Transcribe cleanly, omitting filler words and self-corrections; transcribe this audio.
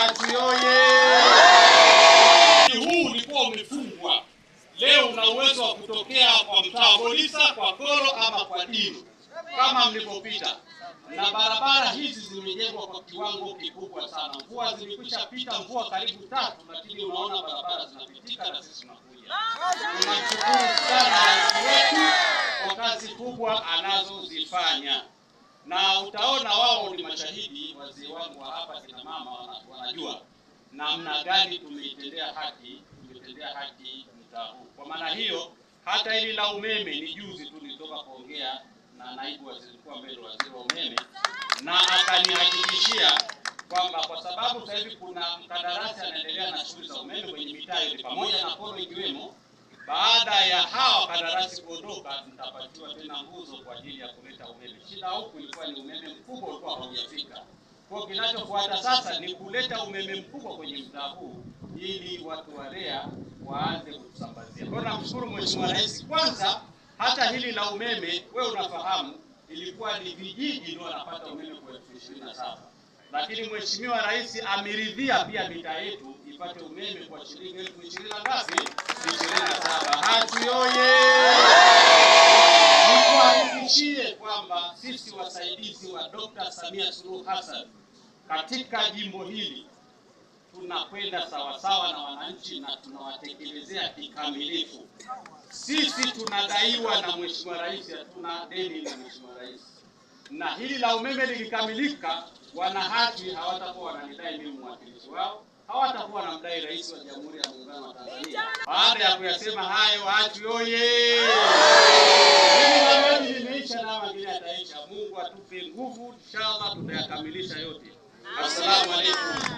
Hachi oye! Huu ulikuwa umefungwa. Leo una uwezo wa kutokea kwa mtaa wa Bolisa, kwa Koro ama kwa Dini kama mlipopita. Na barabara hizi zimejengwa kwa kiwango kikubwa sana. Mvua zilikwisha pita, mvua karibu tatu, lakini unaona barabara zinapitika na sisi tunakuja. Tunashukuru sana rais wetu kwa kazi kubwa anazozifanya. Na utaona wao ni mashahidi, wazee wangu wa hapa, kina mama wanajua namna gani tumeitendea haki, tumetendea haki mtaa huu. Kwa maana hiyo, hata hili la umeme ni juzi tu nilitoka kuongea na naibu waziri mkuu ambaye ni waziri wa umeme, na akanihakikishia kwamba kwa sababu sasa hivi kuna mkandarasi anaendelea na shughuli za umeme kwenye mitaa yote pamoja na Koro ikiwemo, baada ya hawa kandarasi kuondoka tutapatiwa tena nguzo kwa ajili ya kuleta umeme. Shida huku ilikuwa ni umeme mkubwa ulikuwa haujafika. Kwa kinachofuata sasa ni kuleta umeme mkubwa kwenye mtaa huu ili watu wa REA waanze kutusambazia. Kwa namshukuru Mheshimiwa Rais kwanza, hata hili la umeme wewe unafahamu ilikuwa ni vijiji ndio wanapata umeme kwa 27,000. Lakini Mheshimiwa Rais ameridhia pia mitaa yetu ipate umeme kwa shilingi 27,000. Hachi oye! Nikuhakikishie kwamba sisi wasaidizi wa Dr. Samia Suluhu Hassan katika jimbo hili tunakwenda sawasawa na wananchi na tunawatekelezea kikamilifu. Sisi tunadaiwa na Mheshimiwa Rais, hatuna deni na Mheshimiwa Rais. Na hili la umeme likikamilika, wanahachi hawatakuwa wananidai mimi mwakilishi wao, hawatakuwa wanamdai Rais wa Jamhuri ya Muungano wa Tanzania. Baada ya kuyasema hayo, Hachi oye! Hili limeisha na mengine yataisha. Mungu atupe nguvu, inshallah tutayakamilisha yote. Assalamu alaikum.